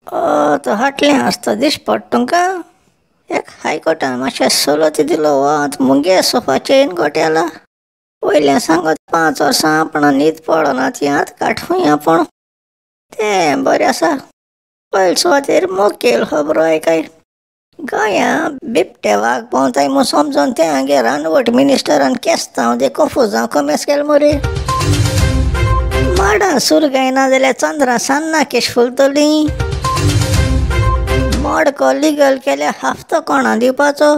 तो हाटलें आसता दिसपट तुमकां एक हायकोर्टान मातशें सवलती दिलो आतां मुगे सोफा चेन गोट्याला वयल्यान सांगत 5 वर्सां आपणा न्हीद पडना ती आतां काडूया पूण तें बरें आसा. पयले सुवातेर मुखेल खबरो आयकाय. गोंया बिबटे वाग भोंवताय म्हूण समजून तें हांगे रानवट मिनिस्टरान केस्तांव ते कोफुजांव कोमेस केलें मरे. माडां सूर गायना जाल्यार चंद्रा सान्नां केश फुलतलीं. मडको लिगल केल्यार हफ्तो कोणा दिवपाचो?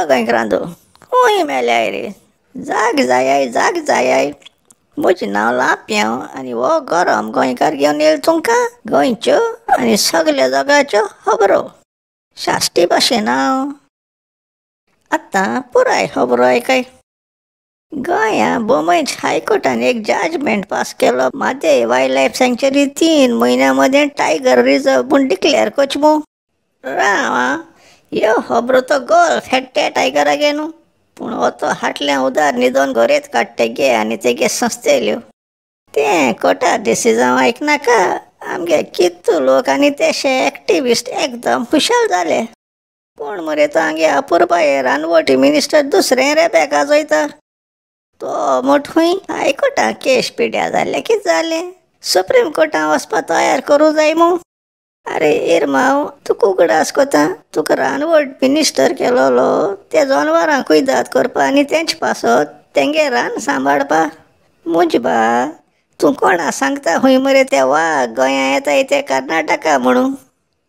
गोंयकारांदो खूंय मेल्याय रे, जाग जायाय जाग जायाय. म्हजें नांव लांप्यांव आनी हो गरम गोंयकार घेवन येयलो तुमकां गोंयच्यो आनी सगल्या जगाच्यो खबरो साश्टी भाशेन. हांव आतां पुराय खबरो आयकाय. गोंया बोंबयच हायकोर्टान एक जजमेंट पास केलो. म्हादय वायल्ड लायफ सँक्चुरी 3 म्हयन्यां मदें टायगर रिजर्व म्हूण डिक्लेर करचें म्हूण. राव आं, ह्यो खबरो तो गोल फेट्टे टायगरागे न्हू, पूण हो तो हाटल्यान उदार न्हिदोन गोरेत काडटे गे आनी तेगे संस्थेल्यो. तें कोर्टा डिसिजन आयकनाका आमगे कितू लोक आनी तेशे एक्टिविस्ट एकदम खुशाल जाले. कोण मरे तो आमगे अपुरबाये रानवटी मिनिस्टर दुसरें रेबेका जोयता. तो मोठूय हायकोर्टान केश पिड्या जाल्लें कितें जालें, सुप्रीम कोर्टान वचपा तयार करूं जाय मू. अरे इरमांव, तुका उगडास कोता तुका रानवट मिनिस्टर केलोलो ते जनवरां कुयदाद करपा आनी तेंचे पासत तेंगे रान सांबाळपा. म्हज बा तूं कोणा सांगता खूंय मरे ते वाग गोंया येताय ते कर्नाटका म्हणून.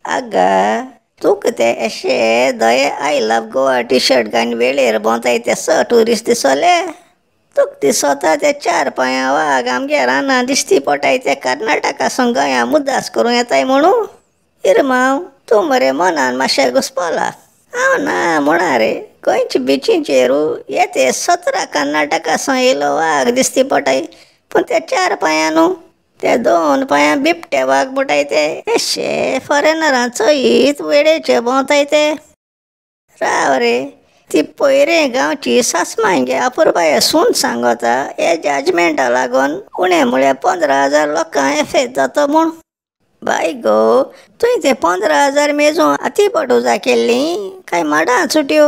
आगा तुका ते अशे दये I love Goa T shirt घालून वेळेर भोंवताय ते स ट्युरिस्ट दिसोले. तुका दिसोता ते 4 पांयां वाग आमगे रानां दिश्टी पडटाय ते कर्नाटका सावन गोंया मुद्दास करूं येताय म्हणून. इरमांव तूं मरे मनान मातशें घुसपोला. हांव ना म्हणा रे, गोंयच्या बिचींचेर येते 17 कर्नाटका सावन येयलो वाग दिश्टी पडटाय, पूण ते 4 पांयां न्हू, ते 2 पांयां बिबटे वाग म्हणटाय ते अशे फॉरेनरां चोयत वेळेचे भोंवताय ते. राव रे, ती पयरे गांवची सासमांय अपुरबाये सून सांगता हे जजमेंटा लागून उणें म्हळ्यार 15,000 लोकांक एफेक्ट जातो म्हूण. बाय गो, तुवें ते 15,000 मेजून आती पडुजा केल्ली काय माडां सुट्यो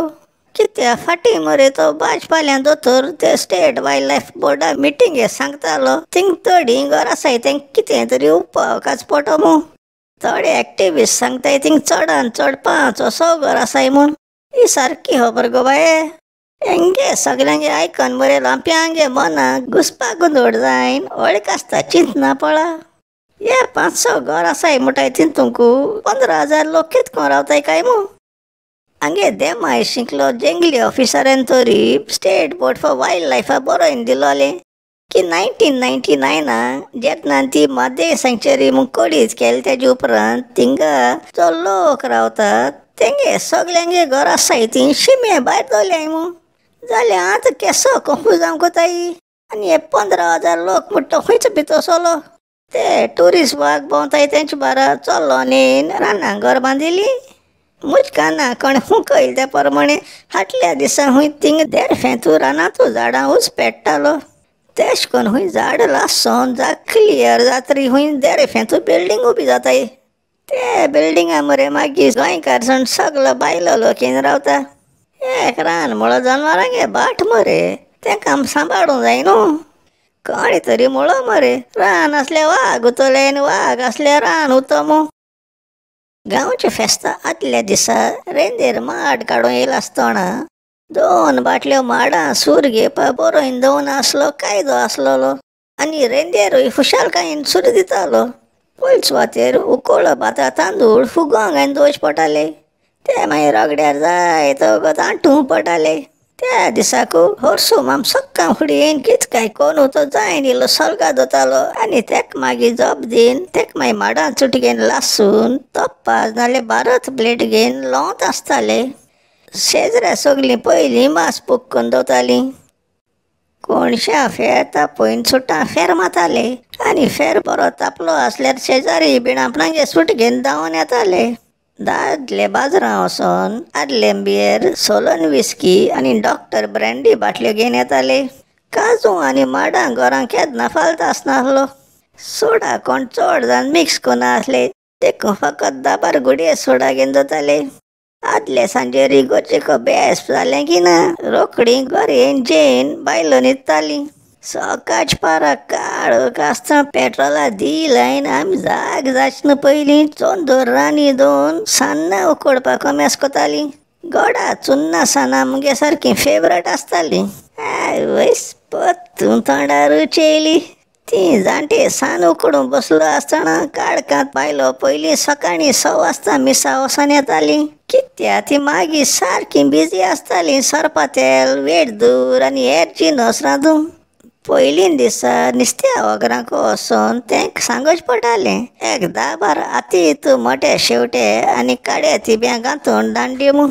कित्या फाटीं मरे तो भाजपाल्यान दोतोर ते स्टेट वायल्ड लायफ बोर्डा मिटिंगे सांगतालो थिंग थोडीं घरां आसाय तेंक कितें तरी उपाव काच पडटो म्हूण. थोडे एक्टिविस्ट सांगताय थिंग चडान चड 5 o 6 घरां आसाय म्हूण. ही सारकी खबर गो बाये. हेंगे सगल्यांगे आयकन मरे लांप्यांगे मनाक घुसपा गोंदळ जायन वळख आसता चिंतना पळा. हे 5-6 घर आसाय म्हणटाय तितूंक 15,000 लोक कितको रावताय काय मू. हांगे देमाय शिंकलो जंगली ऑफिसरान तरी स्टेट बोर्ड फॉर वायल्ड लायफा बरोवन दिलोलें की 1999 जेन्ना ती म्हादय सँक्चुरी म्हूण कडीच केली तेजे उपरांत थिंगा जो लोक रावतात तेंगे सगल्यांगे घर आसाय ती शिमे भायर दवरल्याय म्हूण. जाल्यार आतां केसो कंफ्यूज कोताय आनी हे 15,000 लोक म्हणटा खंयच भितर सोलो. ते ट्युरिस्ट वाग भोंवताय तेंचे बारा चल्लो न्ही रानां घर बांदिल्ली. म्हज काना कोणें हुंकयल त्या प्रमाणे फाटल्या दिसा खूंय थिंग देरफेंतू रानांतू झाडां उस पेट्टालो. तेश कोन्न खूंय झाड लासोन जाग क्लियर जातरी खूंय देरफेंतू बिल्डींग उबी जाताय. ते बिल्डिंगा मरे मागीर गोंयकार सण सगलो बायलो लोक येवन रावता. एक रान म्हळो जनवरांगे बाट मरे, तेंकां आमी सांबाळूंक जाय न्हू. कोणी तरी म्हणलो मरे रान आसल्यार वाग उरतले आनी वाग आसल्यार रान उरतो मू. गांवच्या फेस्ता आदल्या दिसा रेंदेर माड काडून येयलो आसतना 2 बाटल्यो माडां सूर घेवपा बरोवन दवरून आसलो कायदो आसलेलो आनी रेंदेरूय खुशालकायेन सूर दितालो. पयले सुवातेर उकळो भाता तांदूळ फुगोंक आनी दवरचे पडटाले. ते मागीर रगड्यार जाय तो वगत आटूंक पडटाले. त्या दिसाकू हरसूम आम सक्कां फुडें येवन कितें काय कोणू तो जायन इल्लो सलगा दवरतालो आनी तेका मागीर जप दीन तेका मागीर माडां चुटी घेवन लासून तोप्पा नाल्यार 12 प्लेट घेवन लोंत आसताले. शेजऱ्या सगलीं पयलीं मास पूक करून दवरतालीं. कोणशा फेर तापोवन सुटां फेर माताले आनी फेर बरो तापलो आसल्यार शेजारी बीन आपणागे सूट घेवन धांवन येताले. दादले बाजारां वचोन आदले बियर, सोलन विस्की आनी डॉक्टर ब्रँडी बाटल्यो घेवन येताले. काजू आनी माडां घरां केन्ना फालत आसनासलो. सोडा कोण चड जाण मिक्स करना आसले देखून फकत दाबार गुडये सोडा घेवन जाताले. आदले सांजेर इगोर्जेको बेस जालें की ना रोखडी घरा येवन जेवन बायलो न्हिदतालीं. सकाळच्या पारा काळोख आसतना पेट्रोला दी लायन आमी जाग जायचे न्हू पयलीं चोंदोर रांदी दोन सान्नां उकडपाक कोमेस कोतालीं. गोडा चुन्नां सान्नां मुगे सारकीं फेवरेट आसतालीं. आवयस परतून तोंडार रूच येयली. ती जाणटे सान उकडूंक बसलो आसतना काळखांत बायलो पयलीं सकाळीं 6 वाजता मिसा वचोन येतालीं. कित्याक ती मागीर सारकी बिजी आसतालीं सोरपा तेल, वेडदूर आनी हेर जिनस रांदूंक. पयलीं दिसा नुस्त्या वगरांक वचोन तेंक सांगचें पडटालें एक 10-12 आती तूं मोटे शेवटे आनी काड्या तिब्यां घांतून दांडी म्हूण.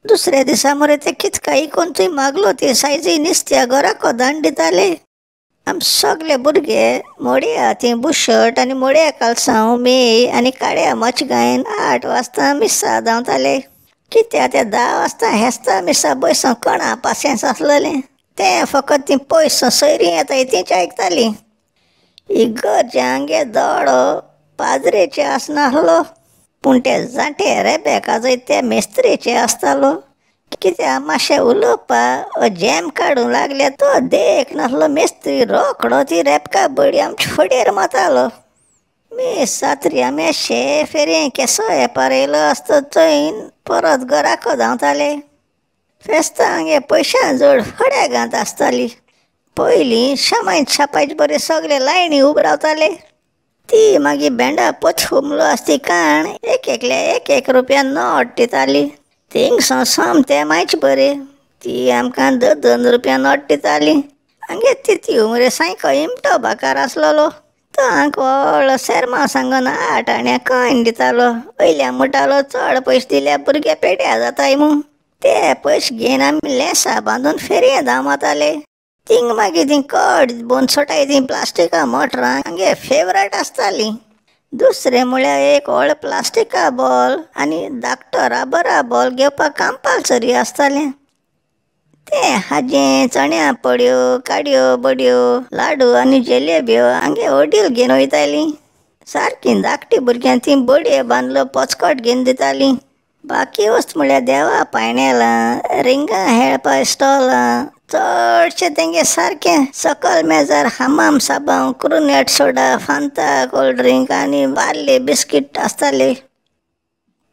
दुसऱ्या दिसा मरे ते कितका इकून थंय मागलो ती सायजी नुस्त्या घराक दांड दिताले. आम सगळे भुरगे मोडया ती बुशर्ट आनी मोडया कालसांव मेय आनी काड्या मचगायन 8 वाजता मिसा धांवताले. कित्याक ते 10 वाजता हेस्ता मिसा बयसो कोणा पाशेंस आसलेलें तें फकत तीं पयस सोयरीं येताय तींच आयकतालीं. इगर्जे आमगे दोडो पाद्रेचे आसनासलो पूण ते जाणटे रेबेकाजय ते मेस्त्रेचे आसतालो. कित्याक मातशें उलोवपाक जॅम काडूंक लागले तो देख नासलो मेस्त्री रोखडो ती रेबका बडी आमच्या फडयेर मारतालो. मीस जातरी आमी शे फेरयें केसो येपार येयलो आसता चोयन परत घराक धांवताले. फेस्तां आमगे पयशां जोड फड्या घांत आसताली. पयलीं शामायन छापायचे बरे सगळे लायनी उब रावताले. ती मागीर भेंडा पोच हुमलो आसती काण एक एकल्या 1-1 रुपया नोट दिताली. थिंगसावन सोमते मायचे बरे ती आमकां 2-2 रुपया नोट दिताली. आमगे तिती मरे सामको इमटो बाकार आसलेलो तो आमकां व्हडलो सेर्मांव सांगून 8 आण्या कॉयन दितालो. वयल्या म्हणटालो चड पयशे दिल्यार भुरगे पेड्यार जाताय म्हूण. ते पयशे घेवन आमी लेंसां बांदून फेरयें धांवताले. थिंग मागीर तीं कड बोन सोटाय तीं प्लास्टिका मोटरां आमगे फेवरेट आसतालीं. दुसरें म्हळ्यार एक व्हडलो प्लास्टिका बॉल आनी धाकटो राबरा बॉल घेवपाक कंपल्सरी आसतालें. तें हाजें चण्या पड्यो, काडयो बड्यो, लाडू आनी जलेब्यो आमगे वडील घेवन वयतालीं. सारकीं धाकटी भुरग्यांक तीं बडये बांदलो पोचकोट घेवन दितालीं. बाकी वस्त म्हळ्यार देवा पायणेलां, रिंगां हेळपा स्टॉलां चडशें तेंगे सारकें सकल मेजार हामाम साबांव, क्रुनेट सोडा, फांता कोल्ड ड्रिंक आनी बार्ले बिस्कीट आसताले.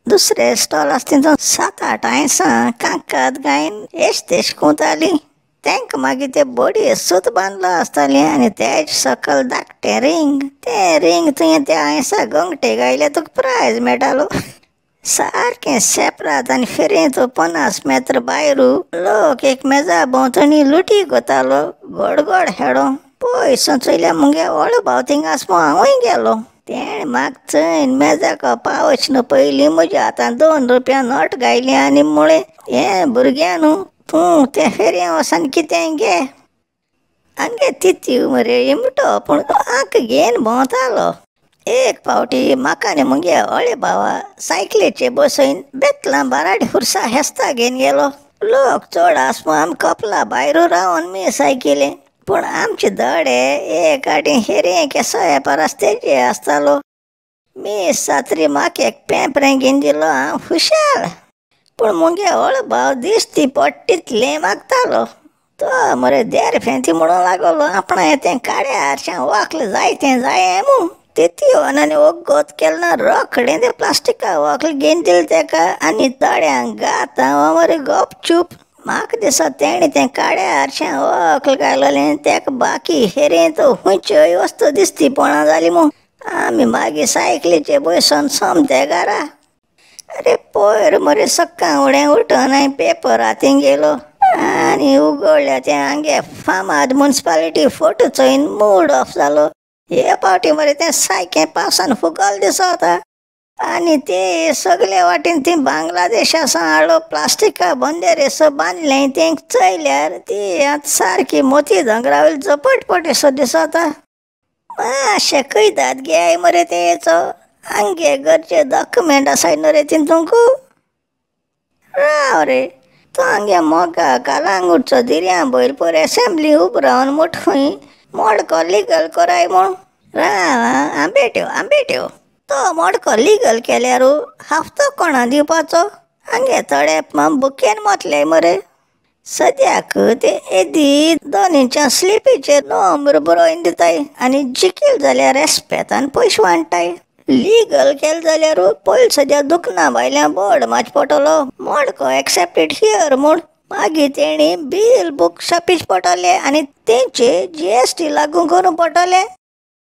दुसरे स्टॉल आसता तितून 7-8 आयसां कांकाद गायन एश तेश कुंतालीं. तेंकां मागीर ते बडये सूत बांदलो आसतालें आनी तेज सकल धाकटें रिंग, तें रिंग तुवें त्या आयसा गंगटे गायल्यार तुका प्रायज मेळटालो. सारकें सेपरात आनी फेरयेंत 50 मेत्र भायरू लोक एक मेजा भोंवतणी लुटी कोतालो गोड गोड हेडो. पयस चोयल्यार मुगे व्हडलो भाव थिंगा आसपो हांवूय गेलो. तेणें म्हाका चोयन मेजाक पावच न्हू पयलीं म्हज्या हातान 2 रुपया नोट घायली आनी म्हळें, हें भुरग्या न्हू तूं तें फेरये वचोन कितें घे. आमगे तिती मरे इमटो पूण आंक घेवन भोंवतालो. एक फावटी म्हाका आनी मुगे व्हडले भावा सायकलीचेर बसयन बेतलां बाराडी खुर्सा हेस्ता घेवन गेलो. लोक चड आसपो आमी कपला भायरू रावन मीस आयकिलें पूण आमचे दडे एक आटी हेरे केसो येपार तेजे आसतालो. मीस जातरी म्हाका एक पेंपरें घेवन दिलो हांव खुशाल. पूण मुगे व्हडलो भाव दिश्टी पडटा तितलें मागतालो. तो मरे देर फेंती म्हणूंक लागलो आपणा तें काड्या हारशां वखल जाय तें जाय म्हूण. तितीवन आनी वोगोत केलें ना रोखडें तें प्लास्टिका वखल घेवन दिलें तेका आनी तोड्यांक गात हांव मरे गपचूप. म्हाका दिसता तेणें तें काड्या हारशां वखल घायलेलें तेका बाकी हेरें तो खंयच्योय वस्तू दिसती पळोवना जाली म्हूण. आमी मागीर सायकलीचेर बसून सोमते घरा. अरे पयर मरे सक्काळ फुडें उठून हांवें पेपर हातीन घेयलो आनी उगडल्या तें आमगे फामाद मुन्सिपालिटी फोटो चोयन मूड ऑफ जालो. हे फावटी मरे तें सारकें पावसान फुगल दिसता. आनी ते सगळे वाटेन ती बांगलादेशा सावन हाडलो प्लास्टिका बंदेर सो बांदलें तें चोयल्यार ती आतां सारकी मोती दोंगरा वयली झपटपट सो दिसता. मातशें कैदाद घेयाय मरे तेचो, आमगे घरचे डॉक्युमेंट आसाय न्हू रे तितूंक. राव रे, तो आमगे मोगा कालांगूटचो दिर्या बैल पयर एसेंब्ली उब रावन मुठ खंय मडको लिगल कराय म्हूण. राव आं, आंबेट्यो आंबेट्यो, तो मडको लिगल केल्यार हफ्तो कोणा दिवपाचो? आमगे थोडे बुकेन मोतले मरे. सद्याक ते येदी 2 इंचां स्लिपीचेर नंबर बरोवन दिताय आनी जिखील जाल्यार रेस्पेतान पयशे वांट्टाय. लिगल केलें जाल्यार पयलीं सद्या दुकाना भायल्यान बोर्ड मारचो पडटलो, मडको एक्सेप्टेड here म्हूण. मागीर तेणी बील बूक छापीचें पडटलें आनी तेंचे GST लागू करूंक पडटलें.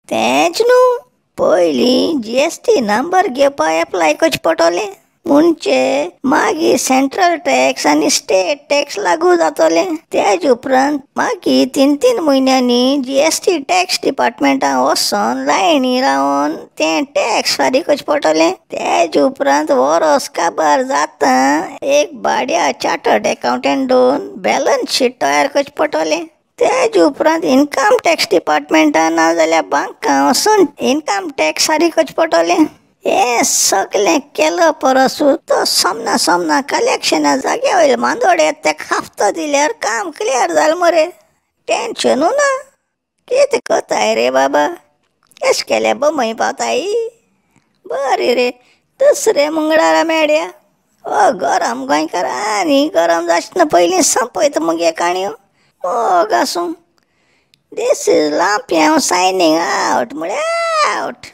तेंच न्हू, पयलीं GST number घेवपाक एप्लाय करचें पडटलें, म्हणजे मागीर सेंट्रल टॅक्स आनी स्टेट टॅक्स लागू जातलें. तेज उपरांत मागीर 3-3 म्हयन्यांनी GST tax डिपार्टमेंटान वचोन लायनी रावन तें टॅक्स फारीक करचें पडटलें. तेज उपरांत वरोस काबार जाता एक भाड्या चार्टर्ड एकावंटंट दोन बॅलन्स शीट तयार करचें पडटलें. तेज उपरांत इनकम टॅक्स डिपार्टमेंटान नाजाल्यार बांकां वचून इनकम टॅक्स फारीक करचें पडटलें. हें सगळें केलो परस तो सोमना सोमना कलेक्शना जाग्या वयले मांदोडे तेका हफ्तो दिल्यार काम क्लियर जालें मरे, टेंशनू ना. कितें कोताय रे बाबा, एश केल्यार बमय पावताय. बरें रे, दुसरे मंगळारा मेळया. ओ गरम गोंयकार आनी गरम जाचना पयलीं संपयता मुगे काणयो. मोग आसूं. This is Lampiao signing out म्हळ्यार आवट.